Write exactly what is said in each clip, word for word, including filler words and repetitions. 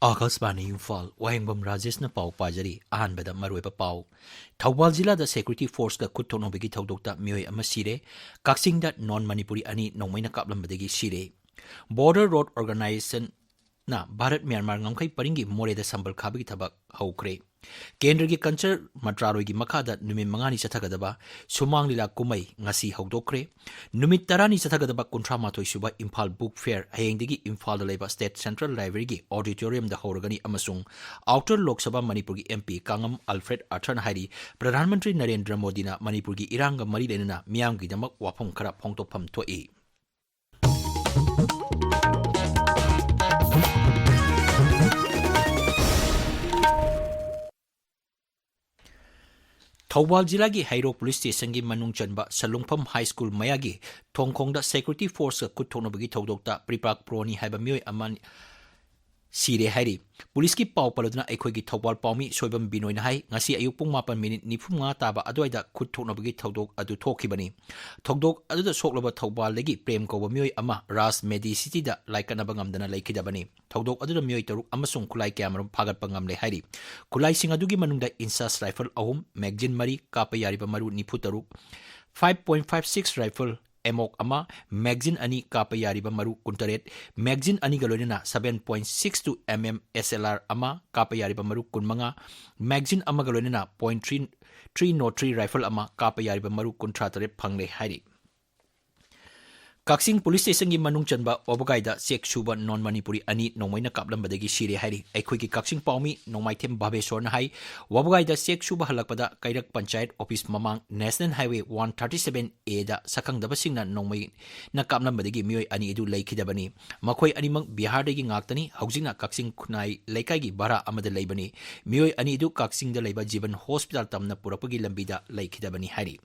ꯑꯥꯀꯥꯁꯕꯥꯅꯤ ꯏꯝꯐꯥꯜ, ꯋꯥꯍꯦꯡꯕꯝ ꯔꯥꯖꯦꯁꯅ ꯄꯥꯎ ꯄꯥꯖꯔꯤ꯫ ꯑꯍꯥꯟꯕꯗ ꯃꯔꯨꯑꯣꯏꯕ ꯄꯥꯎ꯫ ꯊꯧꯕꯥꯜ ꯖꯤꯂꯥꯗ security forceꯀ ꯈꯨꯠ ꯊꯣꯛꯅꯕꯒꯤ ꯊꯧꯗꯣꯛꯇ ꯃꯤꯑꯣꯏ ꯑꯃ ꯁꯤꯔꯦ꯫ ꯀꯛꯆꯤꯡꯗ non ꯃꯅꯤꯄꯨꯔꯤ ꯑꯅꯤ ꯅꯣꯡꯃꯩꯅ ꯀꯥꯞꯂꯝꯕꯗꯒꯤ ꯁꯤꯔꯦ꯫ Border Road Organizationꯅ ꯚꯥꯔꯠ ꯃ꯭ꯌꯥꯟꯃꯥꯔ ꯉꯝꯈꯩ ꯄꯔꯤꯡꯒꯤ ꯃꯣꯔꯦꯗ ꯁꯝꯕꯜ ꯈꯥꯕꯒꯤ ꯊꯕꯛ ꯍꯧꯈ꯭ꯔꯦ꯫ ꯀꯦꯟꯗ꯭ꯔꯒꯤ culture ꯃꯟꯇ꯭ꯔꯥꯂꯣꯏꯒꯤ ꯃꯈꯥꯗ ꯅꯨꯃꯤꯠ ꯃꯉꯥꯅꯤ ꯆꯠꯊꯒꯗꯕ ꯁꯨꯃꯥꯡ ꯂꯤꯂꯥ ꯀꯨꯝꯍꯩ ꯉꯁꯤ ꯍꯧꯗꯣꯛꯈ꯭ꯔꯦ꯫ ꯅꯨꯃꯤꯠ ꯇꯔꯥꯅꯤ ꯆꯠꯊꯒꯗꯕ ꯀꯨꯟꯊ꯭ꯔꯥ ꯃꯥꯊꯣꯏ ꯁꯨꯕ ꯏꯝꯐꯥꯜ Book Fair ꯍꯌꯦꯡꯗꯒꯤ ꯏꯝꯐꯥꯜꯗ ꯂꯩꯕ State Central Libraryꯒꯤ auditoriumꯗ ꯍꯧꯔꯒꯅꯤ ꯑꯃꯁꯨꯡ Outer Lok Sabha ꯃꯅꯤꯄꯨꯔꯒꯤ MP ꯀꯥꯉꯝ ꯑꯜꯐ꯭ꯔꯦꯗ ꯑꯥꯔꯊꯔꯅ ꯍꯥꯏꯔꯤ, ꯄ꯭ꯔꯙꯥꯟ ꯃꯟꯇ꯭ꯔꯤ ꯅꯔꯦꯟꯗ꯭ꯔ ꯃꯣꯗꯤꯅ ꯃꯅꯤꯄꯨꯔꯒꯤ ꯏꯔꯥꯡꯒ ꯃꯔꯤ ꯂꯩꯅꯅ ꯃꯤꯌꯥꯝꯒꯤꯗꯃꯛ ꯋꯥꯐꯝ ꯈꯔ ꯐꯣꯡꯗꯣꯛꯐꯝ ꯊꯣꯛꯏ꯫ ꯊꯧꯕꯥꯜ ꯖꯤꯂꯥꯒꯤ ꯍꯩꯔꯣꯛ ꯄꯨꯂꯤꯁ ꯁ꯭ꯇꯦꯁꯟꯒꯤ ꯃꯅꯨꯡ ꯆꯟꯕ ꯁꯂꯨꯡꯐꯝ ꯍꯥꯏ ꯁ꯭ꯀꯨꯜ ꯃꯌꯥꯒꯤ ꯊꯣꯡꯈꯣꯡꯗ security forceꯀ ꯈꯨꯠ ꯊꯣꯛꯅꯕꯒꯤ ꯊꯧꯗꯣꯛꯇ ꯄ꯭ꯔꯤꯄꯥꯛ ꯄ꯭ꯔꯣꯅꯤ ꯍꯥꯏꯕ ꯃꯤꯑꯣꯏ ꯑꯃ ꯁꯤꯔꯦ ꯍꯥꯏꯔꯤ꯫ ꯄꯨꯂꯤꯁꯀꯤ ꯄꯥꯎ ꯄꯜꯂꯗꯨꯅ ꯑꯩꯈꯣꯏꯒꯤ ꯊꯧꯕꯥꯜ ꯄꯥꯎꯃꯤ ꯁꯣꯏꯕꯝ ꯕꯤꯅꯣꯏꯅ ꯍꯥꯏ, ꯉꯁꯤ ꯑꯌꯨꯛ ꯄꯨꯡ ꯃꯥꯄꯟ ꯃꯤꯅꯤꯠ ꯅꯤꯐꯨ ꯃꯉꯥ ꯇꯥꯕ ꯑꯗꯨꯋꯥꯏꯗ ꯈꯨꯠ ꯊꯣꯛꯅꯕꯒꯤ ꯊꯧꯗꯣꯛ ꯑꯗꯨ ꯊꯣꯛꯈꯤꯕꯅꯤ꯫ ꯊꯧꯗꯣꯛ ꯑꯗꯨꯗ ꯁꯣꯛꯂꯕ ꯊꯧꯕꯥꯜꯗꯒꯤ ꯄ꯭ꯔꯦꯝ ꯀꯧꯕ ꯃꯤꯑꯣꯏ ꯑꯃ ꯔꯥꯖ ꯃꯦꯗꯤ ꯁꯤꯇꯤꯗ ꯂꯥꯏꯀꯠꯅꯕ ꯉꯝꯗꯅ ꯂꯩꯈꯤꯗꯕꯅꯤ꯫ ꯊꯧꯗꯣꯛ ꯑꯗꯨꯗ ꯃꯤꯑꯣꯏ ꯇꯔꯨꯛ ꯑꯃꯁꯨꯡ ꯈꯨꯠꯂꯥꯏ ꯀꯌꯥꯃꯔꯨꯝ ꯐꯥꯒꯠꯄ ꯉꯝꯂꯦ ꯍꯥꯏꯔꯤ꯫ ꯈꯨꯠꯂꯥꯏꯁꯤꯡ ꯑꯗꯨꯒꯤ ꯃꯅꯨꯡꯗ INSAS rifle ꯑꯍꯨꯝ, magazine ꯃꯔꯤ, ꯀꯥꯞꯄ ꯌꯥꯔꯤꯕ ꯃꯔꯨ ꯅꯤꯐꯨ ꯇꯔꯨꯛ, five point five six rifle, ꯑꯦꯃꯣꯛ ꯑꯃ, magazine ꯑꯅꯤ, ꯀꯥꯞꯄ ꯌꯥꯔꯤꯕ ꯃꯔꯨ ꯀꯨꯟꯇꯔꯦꯠ, magazine ꯑꯅꯤꯒ ꯂꯣꯏꯅꯅ seven point six two MM SLR ꯑꯃ, ꯀꯥꯞꯄ ꯌꯥꯔꯤꯕ ꯃꯔꯨ ꯀꯨꯟꯃꯉꯥ, magazine ꯑꯃꯒ ꯂꯣꯏꯅꯅ point three three zero three rifle ꯑꯃ, ꯀꯥꯞꯄ ꯌꯥꯔꯤꯕ ꯃꯔꯨ ꯀꯨꯟꯊ꯭ꯔꯥ ꯇꯔꯦꯠ ꯐꯪꯂꯦ ꯍꯥꯏꯔꯤ꯫ ꯀꯛꯆꯤꯡ ꯄꯨꯂꯤꯁ ꯁ꯭ꯇꯦꯁꯟꯒꯤ ꯃꯅꯨꯡ ꯆꯟꯕ ꯋꯥꯕꯒꯥꯏꯗ ꯆꯦꯛ ꯁꯨꯕ non ꯃꯅꯤꯄꯨꯔꯤ ꯑꯅꯤ ꯅꯣꯡꯃꯩꯅ ꯀꯥꯞꯂꯝꯕꯗꯒꯤ ꯁꯤꯔꯦ ꯍꯥꯏꯔꯤ꯫ ꯑꯩꯈꯣꯏꯒꯤ ꯀꯛꯆꯤꯡ ꯄꯥꯎꯃꯤ ꯅꯣꯡꯃꯥꯏꯊꯦꯝ ꯚꯥꯕꯦꯁꯣꯔꯅ ꯍꯥꯏ, ꯋꯥꯕꯒꯥꯏꯗ ꯆꯦꯛ ꯁꯨꯕ ꯍꯜꯂꯛꯄꯗ ꯀꯩꯔꯛ ꯄꯟꯆꯥꯌꯠ ꯑꯣꯐꯤꯁ ꯃꯃꯥꯡ National Highway one thirty seven Aꯗ ꯁꯛꯈꯪꯗꯕꯁꯤꯡꯅ ꯅꯣꯡꯃꯩꯅ ꯀꯥꯞꯂꯝꯕꯗꯒꯤ ꯃꯤꯑꯣꯏ ꯑꯅꯤ ꯑꯗꯨ ꯂꯩꯈꯤꯗꯕꯅꯤ꯫ ꯃꯈꯣꯏ ꯑꯅꯤꯃꯛ ꯕꯤꯍꯥꯔꯗꯒꯤ ꯉꯥꯛꯇꯅꯤ꯫ ꯍꯧꯖꯤꯛꯅ ꯀꯛꯆꯤꯡ ꯈꯨꯟꯅꯥꯏ ꯂꯩꯀꯥꯏꯒꯤ ꯚꯔꯥ ꯑꯃꯗ ꯂꯩꯕꯅꯤ꯫ ꯃꯤꯑꯣꯏ ꯑꯅꯤ ꯑꯗꯨ ꯀꯛꯆꯤꯡꯗ ꯂꯩꯕ ꯖꯤꯕꯟ ꯍꯣꯁꯄꯤꯇꯥꯜ ꯇꯝꯅ ꯄꯨꯔꯛꯄꯒꯤ ꯂꯝꯕꯤꯗ ꯂꯩꯈꯤꯗꯕꯅꯤ ꯍꯥꯏꯔꯤ꯫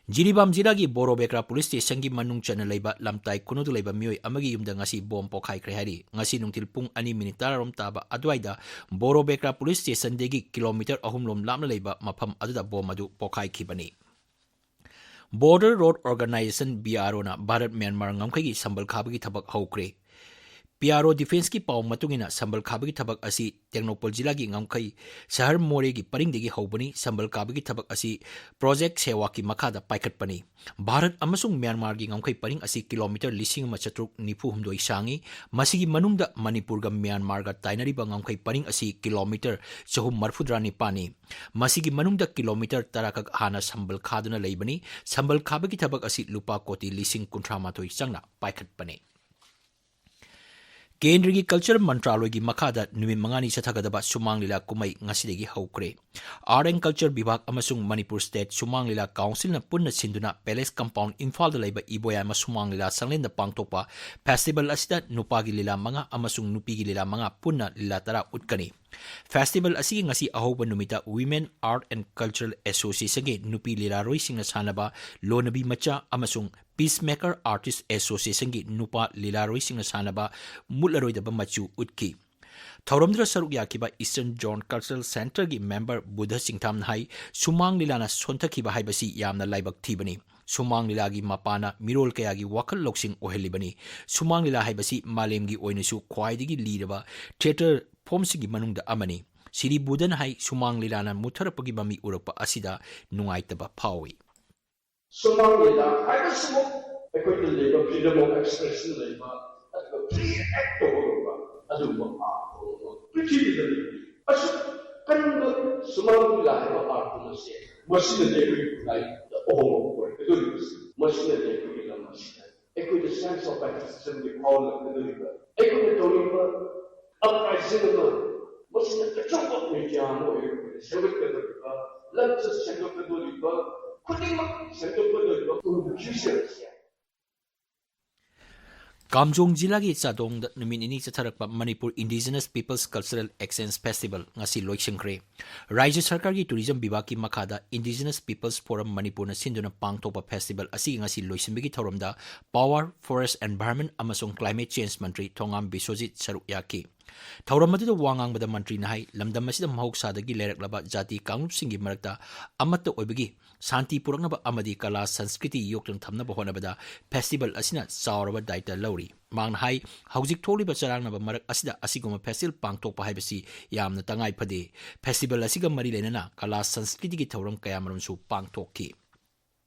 ꯖꯤꯔꯤꯕꯥꯝ ꯖꯤꯂꯥꯒꯤ ꯕꯣꯔꯣꯕꯦꯀ꯭ꯔꯥ ꯄꯨꯂꯤꯁ ꯁ꯭ꯇꯦꯁꯟꯒꯤ ꯃꯅꯨꯡ ꯆꯟꯅ ꯂꯩꯕ ꯂꯝꯇꯥꯏ ꯀꯨꯅꯨꯗ ꯂꯩꯕ ꯃꯤꯑꯣꯏ ꯑꯃꯒꯤ ꯌꯨꯝꯗ ꯉꯁꯤ ꯕꯣꯝ ꯄꯣꯈꯥꯏꯈ꯭ꯔꯦ ꯍꯥꯏꯔꯤ꯫ ꯉꯁꯤ ꯅꯨꯡꯊꯤꯜ ꯄꯨꯡ ꯑꯅꯤ ꯃꯤꯅꯤꯠ ꯇꯔꯥꯔꯣꯝ ꯇꯥꯕ ꯑꯗꯨꯋꯥꯏꯗ ꯕꯣꯔꯣꯕꯦꯀ꯭ꯔꯥ ꯄꯨꯂꯤꯁ ꯁ꯭ꯇꯦꯁꯟꯗꯒꯤ ꯀꯤꯂꯣꯃꯤꯇꯔ ꯑꯍꯨꯝ ꯂꯣꯝ ꯂꯥꯞꯅ ꯂꯩꯕ ꯃꯐꯝ ꯑꯗꯨꯗ ꯕꯣꯝ ꯑꯗꯨ ꯄꯣꯈꯥꯏꯈꯤꯕꯅꯤ꯫ Border Road Organization, BROꯅ ꯚꯥꯔꯠ ꯃ꯭ꯌꯥꯟꯃꯥꯔ ꯉꯝꯈꯩꯒꯤ ꯁꯝꯕꯜ ꯈꯥꯕꯒꯤ ꯊꯕꯛ ꯍꯧꯈ꯭ꯔꯦ꯫ ꯄꯤ ꯑꯥꯔ ꯑꯣ ꯗꯤꯐꯦꯟꯁꯀꯤ ꯄꯥꯎ ꯃꯇꯨꯡ ꯏꯟꯅ ꯁꯝꯕꯜ ꯈꯥꯕꯒꯤ ꯊꯕꯛ ꯑꯁꯤ ꯇꯦꯡꯅꯧꯄꯜ ꯖꯤꯂꯥꯒꯤ ꯉꯝꯈꯩ ꯁꯍꯔ ꯃꯣꯔꯦꯒꯤ ꯄꯔꯤꯡꯗꯒꯤ ꯍꯧꯕꯅꯤ꯫ ꯁꯝꯕꯜ ꯈꯥꯕꯒꯤ ꯊꯕꯛ ꯑꯁꯤ ꯄ꯭ꯔꯣꯖꯦꯛ ꯁꯦꯋꯥꯒꯤ ꯃꯈꯥꯗ ꯄꯥꯏꯈꯠꯄꯅꯤ꯫ ꯚꯥꯔꯠ ꯑꯃꯁꯨꯡ ꯃ꯭ꯌꯥꯟꯃꯥꯔꯒꯤ ꯉꯝꯈꯩ ꯄꯔꯤꯡ ꯑꯁꯤ ꯀꯤꯂꯣꯃꯤꯇꯔ ꯂꯤꯁꯤꯡ ꯑꯃ ꯆꯥꯇ꯭ꯔꯨꯛ ꯅꯤꯐꯨ ꯍꯨꯝꯗꯣꯏ ꯁꯥꯡꯏ꯫ ꯃꯁꯤꯒꯤ ꯃꯅꯨꯡꯗ ꯃꯅꯤꯄꯨꯔꯒ ꯃ꯭ꯌꯥꯟꯃꯥꯔꯒ ꯇꯥꯏꯅꯔꯤꯕ ꯉꯝꯈꯩ ꯄꯔꯤꯡ ꯑꯁꯤ ꯀꯤꯂꯣꯃꯤꯇꯔ ꯆꯍꯨꯝ ꯃꯔꯤꯐꯨꯇꯔꯥ ꯅꯤꯄꯥꯟꯅꯤ꯫ ꯃꯁꯤꯒꯤ ꯃꯅꯨꯡꯗ ꯀꯤꯂꯣꯃꯤꯇꯔ ꯇꯔꯥꯈꯛ ꯍꯥꯟꯅ ꯁꯝꯕꯜ ꯈꯥꯗꯨꯅ ꯂꯩꯕꯅꯤ꯫ ꯁꯝꯕꯜ ꯈꯥꯕꯒꯤ ꯊꯕꯛ ꯑꯁꯤ ꯂꯨꯄꯥ ꯀꯣꯇꯤ ꯂꯤꯁꯤꯡ ꯀꯨꯟꯊ꯭ꯔꯥ ꯃꯥꯊꯣꯏ ꯆꯪꯅ ꯄꯥꯏꯈꯠꯄꯅꯤ꯫ ꯀꯦꯟꯗ꯭ꯔꯒꯤ ꯀꯜꯆꯔ ꯃꯟꯇ꯭ꯔꯥꯂꯣꯏꯒꯤ ꯃꯈꯥꯗ ꯅꯨꯃꯤꯠ ꯃꯉꯥꯅꯤ ꯆꯠꯊꯒꯗꯕ ꯁꯨꯃꯥꯡ ꯂꯤꯂꯥ ꯀꯨꯝꯍꯩ ꯉꯁꯤꯗꯒꯤ ꯍꯧꯈ꯭ꯔꯦ꯫ ꯑꯥꯔꯠ ꯑꯦꯟ ꯀꯜꯆꯔ ꯕꯤꯚꯥꯒ ꯑꯃꯁꯨꯡ ꯃꯅꯤꯄꯨꯔ ꯁ꯭ꯇꯦꯠ ꯁꯨꯃꯥꯡ ꯂꯤꯂꯥ ꯀꯥꯎꯟꯁꯤꯜꯅ ꯄꯨꯟꯅ ꯁꯤꯟꯗꯨꯅ ꯄꯦꯂꯦꯁ ꯀꯝꯄꯥꯎꯟ ꯏꯝꯐꯥꯜꯗ ꯂꯩꯕ ꯏꯕꯣꯌꯥꯏꯃ ꯁꯨꯃꯥꯡ ꯂꯤꯂꯥ ꯁꯪꯂꯦꯟꯗ ꯄꯥꯡꯊꯣꯛꯄ ꯐꯦꯁꯇꯤꯚꯦꯜ ꯑꯁꯤꯗ ꯅꯨꯄꯥꯒꯤ ꯂꯤꯂꯥ ꯃꯉꯥ ꯑꯃꯁꯨꯡ ꯅꯨꯄꯤꯒꯤ ꯂꯤꯂꯥ ꯃꯉꯥ ꯄꯨꯟꯅ ꯂꯤꯂꯥ ꯇꯔꯥ ꯎꯠꯀꯅꯤ꯫ ꯐꯦꯁꯇꯤꯚꯦꯜ ꯑꯁꯤꯒꯤ ꯉꯁꯤ ꯑꯍꯧꯕ ꯅꯨꯃꯤꯠꯇ Women Art and Cultural Associationꯒꯤ ꯅꯨꯄꯤ ꯂꯤꯂꯥꯔꯣꯏꯁꯤꯡꯅ ꯁꯥꯟꯅꯕ ꯂꯣꯅꯕꯤ ꯃꯆꯥ ꯑꯃꯁꯨꯡ Peacemaker Artist Associationꯒꯤ ꯅꯨꯄꯥ ꯂꯤꯂꯥꯔꯣꯏꯁꯤꯡꯅ ꯁꯥꯟꯅꯕ ꯃꯨꯠꯂꯔꯣꯏꯗꯕ ꯃꯆꯨ ꯎꯠꯈꯤ꯫ ꯊꯧꯔꯝꯗꯨꯗ ꯁꯔꯨꯛ ꯌꯥꯈꯤꯕ Eastern Zone Cultural Centreꯒꯤ ꯃꯦꯝꯕꯔ ꯕꯨꯙ ꯆꯤꯡꯊꯥꯝꯅ ꯍꯥꯏ, ꯁꯨꯃꯥꯡ ꯂꯤꯂꯥꯅ ꯁꯣꯟꯊꯈꯤꯕ ꯍꯥꯏꯕꯁꯤ ꯌꯥꯝꯅ ꯂꯥꯏꯕꯛ ꯊꯤꯕꯅꯤ꯫ ꯁꯨꯃꯥꯡ ꯂꯤꯂꯥꯒꯤ ꯃꯄꯥꯟꯅ ꯃꯤꯔꯣꯜ ꯀꯌꯥꯒꯤ ꯋꯥꯈꯜ ꯂꯧꯁꯤꯡ ꯑꯣꯏꯍꯜꯂꯤꯕꯅꯤ꯫ ꯁꯨꯃꯥꯡ ꯂꯤꯂꯥ ꯍꯥꯏꯕꯁꯤ ꯃꯥꯂꯦꯝꯒꯤ ꯑꯣꯏꯅꯁꯨ ꯈ꯭ꯋꯥꯏꯗꯒꯤ ꯂꯤꯔꯕ ꯊꯤꯌꯦꯇꯔ ꯐꯣꯝꯁꯤꯡꯒꯤ ꯃꯅꯨꯡꯗ ꯑꯃꯅꯤ꯫ ꯁꯤꯔꯤ ꯕꯨꯙꯟ ꯍꯥꯏ ꯁꯨꯃꯥꯡ ꯂꯤꯂꯥꯅ ꯃꯨꯠꯊꯔꯛꯄꯒꯤ ꯃꯃꯤ ꯎꯔꯛꯄ ꯑꯁꯤꯗ ꯅꯨꯡꯉꯥꯏꯇꯕ ꯐꯥꯎꯏ꯫ ꯁꯨꯃꯥꯡ ꯂꯤꯂꯥ ꯍꯥꯏꯕꯁꯤꯃꯨꯛ ꯑꯩꯈꯣꯏꯗ ꯂꯩꯕ freedom of expression ꯂꯩꯕ, ꯑꯗꯨꯒ free act ꯇꯧꯕ ꯉꯝꯕ ꯑꯗꯨꯒꯨꯝꯕ art form ꯑꯃ ꯄ꯭ꯔꯤꯊꯤꯕꯤꯗ ꯂꯩ꯫ ꯑꯁꯨꯛ ꯀꯟꯕ ꯁꯨꯃꯥꯡ ꯂꯤꯂꯥ ꯍꯥꯏꯕ art form ꯑꯁꯦ ꯃꯁꯤꯅꯅꯦ ꯑꯩꯈꯣꯏꯒꯤ ꯈꯨꯟꯅꯥꯏꯗ ꯑꯍꯣꯡꯕ ꯄꯨꯔꯛꯀꯗꯧꯔꯤꯕꯁꯤ꯫ ꯃꯁꯤꯅꯅꯦ ꯑꯩꯈꯣꯏꯒꯤ ꯂꯝ ꯑꯁꯤꯗ ꯑꯩꯈꯣꯏꯗ sense of patriotismꯒꯤ ꯐꯥꯎꯍꯜꯂꯛꯀꯗꯧꯔꯤꯕ, ꯑꯩꯈꯣꯏꯅ ꯇꯧꯅꯤꯡꯕ uprising ꯑꯃ, ꯃꯁꯤꯅ ꯑꯆꯧꯕ media ꯑꯃ ꯑꯣꯏꯔꯒ ꯁꯦꯝꯒꯠꯀꯗꯧꯔꯤꯕ, ꯂꯝꯆꯠ ꯁꯦꯝꯒꯠꯀꯗꯧꯔꯤꯕ, ꯈꯨꯗꯤꯡꯃꯛ ꯁꯦꯝꯒꯠꯀꯗꯧꯔꯤꯕ ꯇꯨꯡꯒꯤ future ꯑꯁꯤ꯫ ꯀꯥꯝꯖꯣꯡ ꯖꯤꯂꯥꯒꯤ ꯆꯥꯗꯣꯡꯗ ꯅꯨꯃꯤꯠ ꯅꯤꯅꯤ ꯆꯠꯊꯔꯛꯄ Manipur Indigenous Peoples Cultural Exchange Festival ꯉꯁꯤ ꯂꯣꯏꯁꯤꯟꯈ꯭ꯔꯦ꯫ ꯔꯥꯖ꯭ꯌ ꯁꯔꯀꯥꯔꯒꯤ tourism ꯕꯤꯚꯥꯒꯀꯤ ꯃꯈꯥꯗ Indigenous Peoples Forum ꯃꯅꯤꯄꯨꯔꯅ ꯁꯤꯟꯗꯨꯅ ꯄꯥꯡꯊꯣꯛꯄ festival ꯑꯁꯤꯒꯤ ꯉꯁꯤ ꯂꯣꯏꯁꯤꯟꯕꯒꯤ ꯊꯧꯔꯝꯗ Power, Forest, Environment ꯑꯃꯁꯨꯡ Climate Change ꯃꯟꯇ꯭ꯔꯤ ꯊꯣꯉꯥꯝ ꯕꯤꯁ꯭ꯋꯖꯤꯠ ꯁꯔꯨꯛ ꯌꯥꯈꯤ꯫ ꯊꯧꯔꯝ ꯑꯗꯨꯗ ꯋꯥ ꯉꯥꯡꯕꯗ ꯃꯟꯇ꯭ꯔꯤꯅ ꯍꯥꯏ, ꯂꯝꯗꯝ ꯑꯁꯤꯗ ꯃꯍꯧꯁꯥꯗꯒꯤ ꯂꯩꯔꯛꯂꯕ ꯖꯥꯇꯤ ꯀꯥꯡꯂꯨꯞꯁꯤꯡꯒꯤ ꯃꯔꯛꯇ ꯑꯃꯠꯇ ꯑꯣꯏꯕꯒꯤ ꯁꯥꯟꯇꯤ ꯄꯨꯔꯛꯅꯕ ꯑꯃꯗꯤ ꯀꯂꯥ ꯁꯪꯁꯀ꯭ꯔꯤꯇꯤ ꯌꯣꯛꯇꯨꯅ ꯊꯝꯅꯕ ꯍꯣꯠꯅꯕꯗ ꯐꯦꯁꯇꯤꯚꯦꯜ ꯑꯁꯤꯅ ꯆꯥꯎꯔꯕ ꯗꯥꯏꯇ ꯂꯧꯔꯤ꯫ ꯃꯍꯥꯛꯅ ꯍꯥꯏ, ꯍꯧꯖꯤꯛ ꯊꯣꯛꯂꯤꯕ ꯆꯔꯥꯡꯅꯕ ꯃꯔꯛ ꯑꯁꯤꯗ ꯑꯁꯤꯒꯨꯝꯕ ꯐꯦꯁꯇꯤꯚꯦꯜ ꯄꯥꯡꯊꯣꯛꯄ ꯍꯥꯏꯕꯁꯤ ꯌꯥꯝꯅ ꯇꯉꯥꯏ ꯐꯗꯦ꯫ ꯐꯦꯁꯇꯤꯚꯦꯜ ꯑꯁꯤꯒ ꯃꯔꯤ ꯂꯩꯅꯅ ꯀꯂꯥ ꯁꯪꯁꯀ꯭ꯔꯤꯇꯤꯒꯤ ꯊꯧꯔꯝ ꯀꯌꯥꯃꯔꯨꯝꯁꯨ ꯄꯥꯡꯊꯣꯛꯈꯤ꯫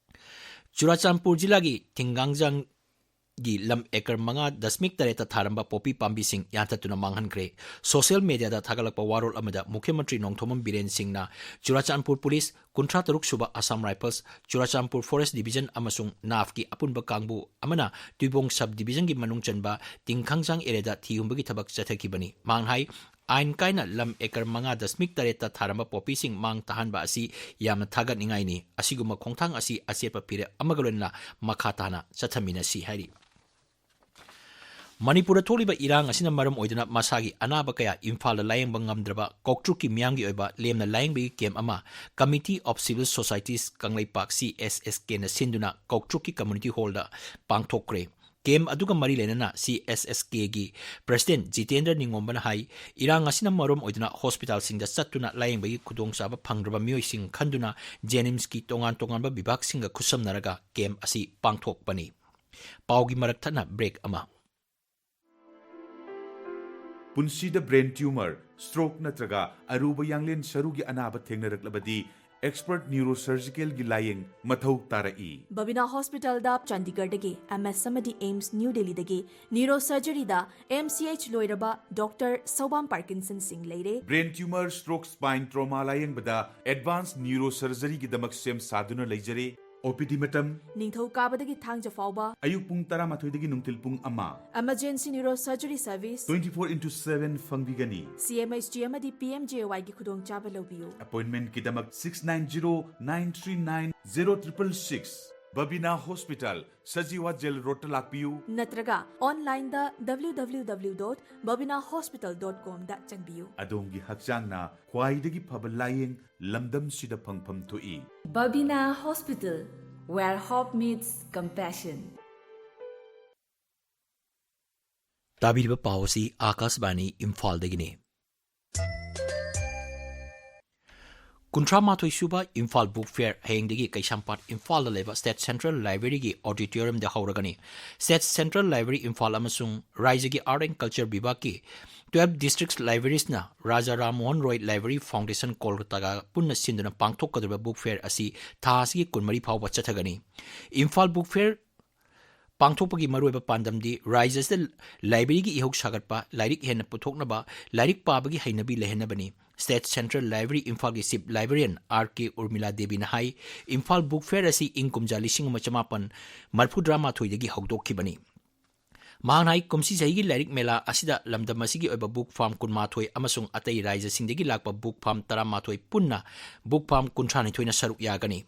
ꯆꯨꯔꯥꯆꯥꯟꯄꯨꯔ ꯖꯤꯂꯥꯒꯤ ꯊꯤꯡꯒꯥꯡꯖꯥꯡꯒꯤ ꯂꯝ ꯑꯦꯀꯔ ꯃꯉꯥ ꯗꯁꯃꯤꯛ ꯇꯔꯦꯠꯇ ꯊꯥꯔꯝꯕ ꯄꯣꯄꯤ ꯄꯥꯝꯕꯤꯁꯤꯡ ꯌꯥꯟꯊꯠꯇꯨꯅ ꯃꯥꯡꯍꯟꯈ꯭ꯔꯦ꯫ ꯁꯣꯁꯤꯌꯦꯜ ꯃꯦꯗꯤꯌꯥꯗ ꯊꯥꯒꯠꯂꯛꯄ ꯋꯥꯔꯣꯜ ꯑꯃꯗ ꯃꯨꯈ꯭ꯌ ꯃꯟꯇ꯭ꯔꯤ ꯅꯣꯡꯊꯣꯝꯕꯝ ꯕꯤꯔꯦꯟ ꯁꯤꯡꯅ ꯆꯨꯔꯥꯆꯥꯟꯄꯨꯔ ꯄꯨꯂꯤꯁ, ꯀꯨꯟꯊ꯭ꯔꯥ ꯇꯔꯨꯛ ꯁꯨꯕ Assam rifles, Churachandpur forest division ꯑꯃꯁꯨꯡ ꯅꯥꯐꯀꯤ ꯑꯄꯨꯟꯕ ꯀꯥꯡꯕꯨ ꯑꯃꯅ ꯇꯨꯏꯕꯣꯡ ꯁꯕ ꯗꯤꯕꯤꯖꯟꯒꯤ ꯃꯅꯨꯡ ꯆꯟꯕ ꯇꯤꯡꯈꯪꯖꯥꯡ ꯑꯦꯔꯤꯌꯥꯗ ꯊꯤ ꯍꯨꯝꯕꯒꯤ ꯊꯕꯛ ꯆꯠꯊꯈꯤꯕꯅꯤ꯫ ꯃꯍꯥꯛꯅ ꯍꯥꯏ, ꯑꯥꯏꯟ ꯀꯥꯏꯅ ꯂꯝ ꯑꯦꯀꯔ ꯃꯉꯥ ꯗꯁꯃꯤꯛ ꯇꯔꯦꯠꯇ ꯊꯥꯔꯝꯕ ꯄꯣꯄꯤꯁꯤꯡ ꯃꯥꯡ ꯇꯥꯍꯟꯕ ꯑꯁꯤ ꯌꯥꯝꯅ ꯊꯥꯒꯠꯅꯤꯡꯉꯥꯏꯅꯤ꯫ ꯑꯁꯤꯒꯨꯝꯕ ꯈꯣꯡꯊꯥꯡ ꯑꯁꯤ ꯑꯆꯦꯠꯄ ꯐꯤꯔꯦꯞ ꯑꯃꯒ ꯂꯣꯏꯅꯅ ꯃꯈꯥ ꯇꯥꯅ ꯆꯠꯊꯃꯤꯟꯅꯁꯤ ꯍꯥꯏꯔꯤ꯫ ꯃꯅꯤꯄꯨꯔꯗ ꯊꯣꯛꯂꯤꯕ ꯏꯔꯥꯡ ꯑꯁꯤꯅ ꯃꯔꯝ ꯑꯣꯏꯗꯨꯅ ꯃꯁꯥꯒꯤ ꯑꯅꯥꯕ ꯀꯌꯥ ꯏꯝꯐꯥꯜꯗ ꯂꯥꯌꯦꯡꯕ ꯉꯝꯗ꯭ꯔꯕ ꯀꯧꯇ꯭ꯔꯨꯛꯀꯤ ꯃꯤꯌꯥꯝꯒꯤ ꯑꯣꯏꯕ ꯂꯦꯝꯅ ꯂꯥꯌꯦꯡꯕꯒꯤ ꯀꯦꯝꯞ ꯑꯃ Committee of Civil Societies Kangleipak, C S S Kꯅ ꯁꯤꯟꯗꯨꯅ ꯀꯧꯇ꯭ꯔꯨꯛꯀꯤ ꯀꯝꯃ꯭ꯌꯨꯅꯤꯇꯤ ꯍꯣꯜꯗ ꯄꯥꯡꯊꯣꯛꯈ꯭ꯔꯦ꯫ ꯀꯦꯝꯞ ꯑꯗꯨꯒ ꯃꯔꯤ ꯂꯩꯅꯅ C S S Kꯒꯤ ꯄ꯭ꯔꯦꯁꯤꯗꯦꯟꯠ ꯖꯤꯇꯦꯟꯗ꯭ꯔ ꯅꯤꯉꯣꯝꯕꯅ ꯍꯥꯏ, ꯏꯔꯥꯡ ꯑꯁꯤꯅ ꯃꯔꯝ ꯑꯣꯏꯗꯨꯅ ꯍꯣꯁꯄꯤꯇꯥꯜꯁꯤꯡꯗ ꯆꯠꯇꯨꯅ ꯂꯥꯌꯦꯡꯕꯒꯤ ꯈꯨꯗꯣꯡꯆꯥꯕ ꯐꯪꯗ꯭ꯔꯕ ꯃꯤꯑꯣꯏꯁꯤꯡ ꯈꯟꯗꯨꯅ ꯖꯦꯅꯤꯝꯁꯀꯤ ꯇꯣꯉꯥꯟ ꯇꯣꯉꯥꯟꯕ ꯕꯤꯚꯥꯒꯁꯤꯡꯒ ꯈꯨꯠꯁꯝꯅꯔꯒ ꯀꯦꯝꯞ ꯑꯁꯤ ꯄꯥꯡꯊꯣꯛꯄꯅꯤ꯫ ꯄꯥꯎꯒꯤ ꯃꯔꯛ ꯊꯠꯅ ꯕ꯭ꯔꯦꯛ ꯑꯃ꯫ ꯄꯨꯟꯁꯤꯗ ꯕ꯭ꯔꯦꯟ ꯇ꯭ꯌꯨꯃꯔ, ꯁ꯭ꯇ꯭ꯔꯣꯛ ꯅꯠꯇ꯭ꯔꯒ ꯑꯔꯨꯕ ꯌꯥꯡꯂꯦꯟ ꯁꯔꯨꯒꯤ ꯑꯅꯥꯕ ꯊꯦꯡꯅꯔꯛꯂꯕꯗꯤ ꯑꯦꯛꯁꯄꯔꯠ ꯅ꯭ꯌꯨꯔꯣꯁꯔꯖꯤꯀꯦꯜꯒꯤ ꯂꯥꯌꯦꯡ ꯃꯊꯧ ꯇꯥꯔꯛꯏ꯫ ꯕꯕꯤꯅꯥ ꯍꯣꯁꯄꯤꯇꯥꯜꯗ ꯆꯥꯟꯗꯤꯒꯔꯗꯒꯤ ꯑꯦꯝ ꯑꯦꯁ ꯑꯃꯗꯤ ꯑꯦꯝꯁ ꯅ꯭ꯌꯨ ꯗꯦꯜꯂꯤꯗꯒꯤ ꯅ꯭ꯌꯨꯔꯣꯁꯔꯖꯔꯤꯗ ꯑꯦꯝ ꯁꯤ ꯑꯩꯆ ꯂꯣꯏꯔꯕ ꯗꯣꯛꯇꯔ ꯁꯧꯕꯥꯝ ꯄꯥꯔꯀꯤꯟꯁꯟ ꯁꯤꯡ ꯂꯩꯔꯦ꯫ Brain tumour, stroke, ꯁ꯭ꯄꯥꯏꯟ trauma ꯂꯥꯌꯦꯡꯕꯗ advance ꯅ꯭ꯌꯨꯔꯣꯁꯔꯖꯔꯤꯒꯤꯗꯃꯛ ꯁꯦꯝ ꯁꯥꯗꯨꯅ ꯂꯩꯖꯔꯦ꯫ ꯑꯣ ꯄꯤ ꯗꯤ ꯃꯇꯝ ꯅꯤꯡꯊꯧꯀꯥꯕꯗꯒꯤ ꯊꯥꯡꯖ ꯐꯥꯎꯕ꯫ ꯑꯌꯨꯛ ꯄꯨꯡ ꯇꯔꯥꯃꯥꯊꯣꯏꯗꯒꯤ ꯅꯨꯡꯊꯤꯜ ꯄꯨꯡ ꯑꯃ꯫ Emergency Neurosurgery Service twenty four into seven ꯐꯪꯕꯤꯒꯅꯤ꯫ C M H G ꯑꯃꯗꯤ P M J A Yꯒꯤ ꯈꯨꯗꯣꯡꯆꯥꯕ ꯂꯧꯕꯤꯌꯨ꯫ ꯑꯦꯄꯣꯏꯟꯃꯦꯟꯠꯀꯤꯗꯃꯛ six nine zero nine three nine zero triple six꯫ ꯕꯕꯤꯅꯥ ꯍꯣꯁꯄꯤꯇꯥꯜ, ꯁꯖꯤꯋꯥ ꯖꯦꯜ ꯔꯣꯗꯇ ꯂꯥꯛꯄꯤꯌꯨ꯫ ꯅꯠꯇ꯭ꯔꯒ online ꯗ W W W dot babina hospital dot com ꯗ ꯆꯪꯕꯤꯌꯨ꯫ ꯑꯗꯣꯝꯒꯤ ꯍꯛꯆꯥꯡꯅ ꯈ꯭ꯋꯥꯏꯗꯒꯤ ꯐꯕ ꯂꯥꯌꯦꯡ ꯂꯝꯗꯝꯁꯤꯗ ꯐꯪꯐꯝ ꯊꯣꯛꯏ꯫ Babina Hospital, where hope meets compassion. ꯇꯥꯕꯤꯔꯤꯕ ꯄꯥꯎ ꯑꯁꯤ ꯑꯥꯀꯥꯁꯕꯥꯅꯤ ꯏꯝꯐꯥꯜꯗꯒꯤꯅꯤ꯫ ꯀꯨꯟꯊ꯭ꯔꯥ ꯃꯥꯊꯣꯏ ꯁꯨꯕ ꯏꯝꯐꯥꯜ ꯕꯨꯛ ꯐꯤꯌꯔ ꯍꯌꯦꯡꯗꯒꯤ ꯀꯩꯁꯥꯝꯄꯥꯠ ꯏꯝꯐꯥꯜꯗ ꯂꯩꯕ ꯁ꯭ꯇꯦꯠ ꯁꯦꯟꯇ꯭ꯔꯦꯜ ꯂꯥꯏꯕ꯭ꯔꯦꯔꯤꯒꯤ ꯑꯣꯗꯤꯇꯣꯔꯤꯌꯝꯗ ꯍꯧꯔꯒꯅꯤ꯫ ꯁ꯭ꯇꯦꯠ ꯁꯦꯟꯇ꯭ꯔꯦꯜ ꯂꯥꯏꯕ꯭ꯔꯦꯔꯤ ꯏꯝꯐꯥꯜ ꯑꯃꯁꯨꯡ ꯔꯥꯏꯖ꯭ꯌꯒꯤ ꯑꯥꯔꯠ ꯑꯦꯟ ꯀꯜꯆꯔ ꯕꯤꯚꯥꯒꯀꯤ ꯇ꯭ꯋꯦꯜꯐ ꯗꯤꯁꯇ꯭ꯔꯤꯛ ꯂꯥꯏꯕ꯭ꯔꯦꯔꯤꯁꯅ ꯔꯥꯖꯥ ꯔꯥꯝ ꯃꯣꯍꯟ ꯔꯣꯏ ꯂꯥꯏꯕ꯭ꯔꯦꯔꯤ ꯐꯥꯎꯟꯗꯦꯁꯟ ꯀꯣꯜꯀꯇꯥꯒ ꯄꯨꯟꯅ ꯁꯤꯟꯗꯨꯅ ꯄꯥꯡꯊꯣꯛꯀꯗꯧꯔꯤꯕ ꯕꯨꯛ ꯐꯤꯌꯔ ꯑꯁꯤ ꯊꯥ ꯑꯁꯤꯒꯤ ꯀꯨꯟꯃꯔꯤ ꯐꯥꯎꯕ ꯆꯠꯊꯒꯅꯤ꯫ ꯏꯝꯐꯥꯜ ꯕꯨꯛ ꯐꯤꯌꯔ ꯄꯥꯡꯊꯣꯛꯄꯒꯤ ꯃꯔꯨꯑꯣꯏꯕ ꯄꯥꯟꯗꯝꯗꯤ ꯔꯥꯏꯖ꯭ꯌ ꯑꯁꯤꯗ ꯂꯥꯏꯕ꯭ꯔꯦꯔꯤꯒꯤ ꯏꯍꯧ ꯁꯥꯒꯠꯄ, ꯂꯥꯏꯔꯤꯛ ꯍꯦꯟꯅ ꯄꯨꯊꯣꯛꯅꯕ, ꯂꯥꯏꯔꯤꯛ ꯄꯥꯕꯒꯤ ꯍꯩꯅꯕꯤ ꯂꯩꯍꯟꯅꯕꯅꯤ꯫ ꯁ꯭ꯇꯦꯠ ꯁꯦꯟꯇ꯭ꯔꯦꯜ ꯂꯥꯏꯕ꯭ꯔꯦꯔꯤ ꯏꯝꯐꯥꯜꯒꯤ ꯆꯤꯐ ꯂꯥꯏꯕ꯭ꯔꯦꯔꯤꯌꯟ ꯑꯥꯔ ꯀꯦ ꯎꯔꯃꯤꯂꯥ ꯗꯦꯕꯤꯅ ꯍꯥꯏ, ꯏꯝꯐꯥꯜ ꯕꯨꯛ ꯐꯤꯌꯔ ꯑꯁꯤ ꯏꯪ ꯀꯨꯝꯖꯥ ꯂꯤꯁꯤꯡ ꯑꯃ ꯆꯃꯥꯄꯟ ꯃꯔꯤꯐꯨꯇꯔꯥ ꯃꯥꯊꯣꯏꯗꯒꯤ ꯍꯧꯗꯣꯛꯈꯤꯕꯅꯤ꯫ ꯃꯍꯥꯛꯅ ꯍꯥꯏ, ꯀꯨꯝꯁꯤ ꯆꯍꯤꯒꯤ ꯂꯥꯏꯔꯤꯛ ꯃꯦꯂꯥ ꯑꯁꯤꯗ ꯂꯝꯗꯝ ꯑꯁꯤꯒꯤ ꯑꯣꯏꯕ ꯕꯨꯛ ꯐꯥꯝ ꯀꯨꯟꯃꯥꯊꯣꯏ ꯑꯃꯁꯨꯡ ꯑꯇꯩ ꯔꯥꯏꯖ꯭ꯌꯁꯤꯡꯗꯒꯤ ꯂꯥꯛꯄ ꯕꯨꯛ ꯐꯥꯝ ꯇꯔꯥꯃꯥꯊꯣꯏ ꯄꯨꯟꯅ ꯕꯨꯛ ꯐꯥꯝ ꯀꯨꯟꯊ꯭ꯔꯥꯅꯤꯊꯣꯏꯅ ꯁꯔꯨꯛ ꯌꯥꯒꯅꯤ꯫